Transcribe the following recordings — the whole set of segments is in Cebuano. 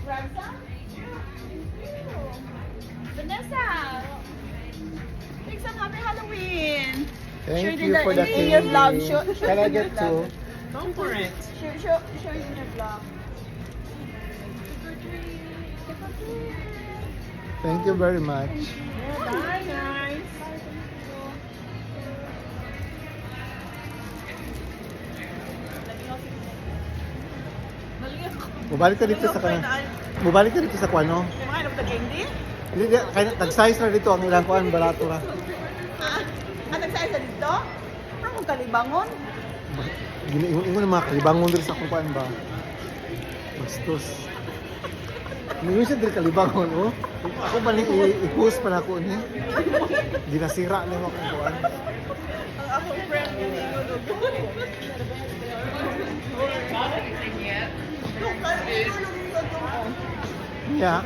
Grab some? Thank you. Vanessa! Take some. Happy Halloween! Thank Show it you for the in your vlog. candy. Show Can it I in your get vlog. two? Go for it. Show it in your vlog. Trick or treat. Trick or treat. Thank you very much. Bye, guys. Bye, thank you. Mubalik ka dito sa kana. Mubalik ka dito sa kuano. Mga alam candy? Hindi, di, kaya nag-size na dito ang ilang kuan barato ra. Ah, ah, nagsize na dito? Pero kung kalibangon? Ginaingon-ingon ng mga kalibangon diri sa akong kuan ba. Bastos. Ningon siya diri kalibangon oh. Ako ba ni i-post pa na ako ni. Ginasira nimo akong kuan. Ang akong friend nga ningon og. Yeah.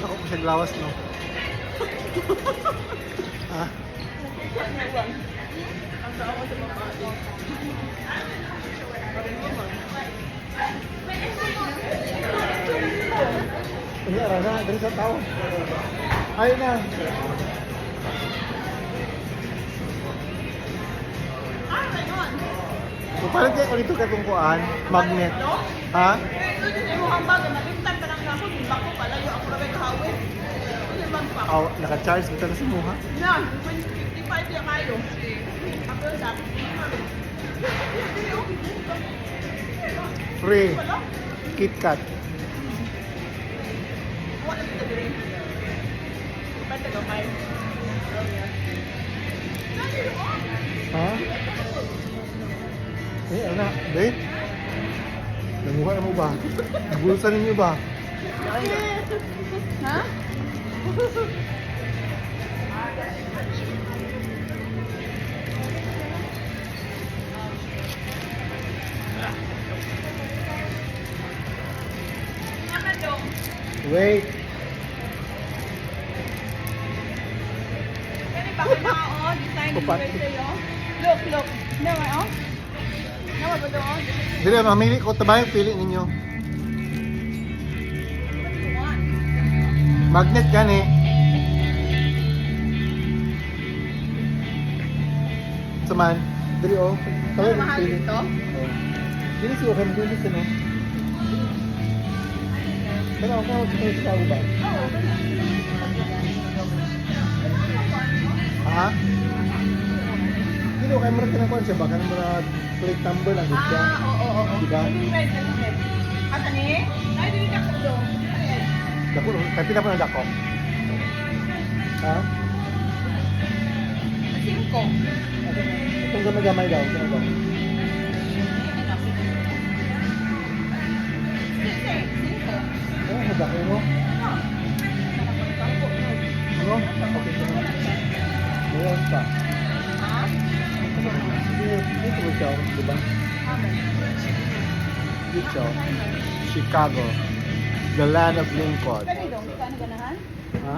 Ako ko siya lawas no. Ah, hindi ara na diri sa tao. Ayun na. Mupalit kayo ko dito kay kung kuan, magnet. Ha? Aw, naka-charge kita na sa muha. Na, 55 ya kayo. Ako sa Free. KitKat. Wala kita diri. Pwede ka kayo. Ha? Eh, ano na? Babe? Nanguha na mo ba? Bulsa ninyo ba? Ha? Wait. Kani ba ka na oh, design Upat. sa'yo? Look, look. Nawa oh. Nawa ba doon? Dili, mamili ko. Tabay, pili ninyo. What do you want? Magnet gani. Saman. Dili oh. Tabay, Ano mahal pili. dito? Oh. Dili siguro kay dili siya no. Pero ako sa Chicago ba? Oo. Ha? Dili kay murag kanang kuan siya ba kanang murag plate number lang gud siya. Ah, oo. Diba? Dili red, dili red. Asa ni? Ay, dili ka do. Dako kay pila pa na dako. Ha? Cinco. Itong gamay-gamay daw, kaya daw. Cinco. Ano sa dako mo? Ano? Okay ka na. Meron pa. Ha? Dito mo siya, di ba? Dito. Chicago. The land of Lincoln. Kani dong, kani ganahan? Ha?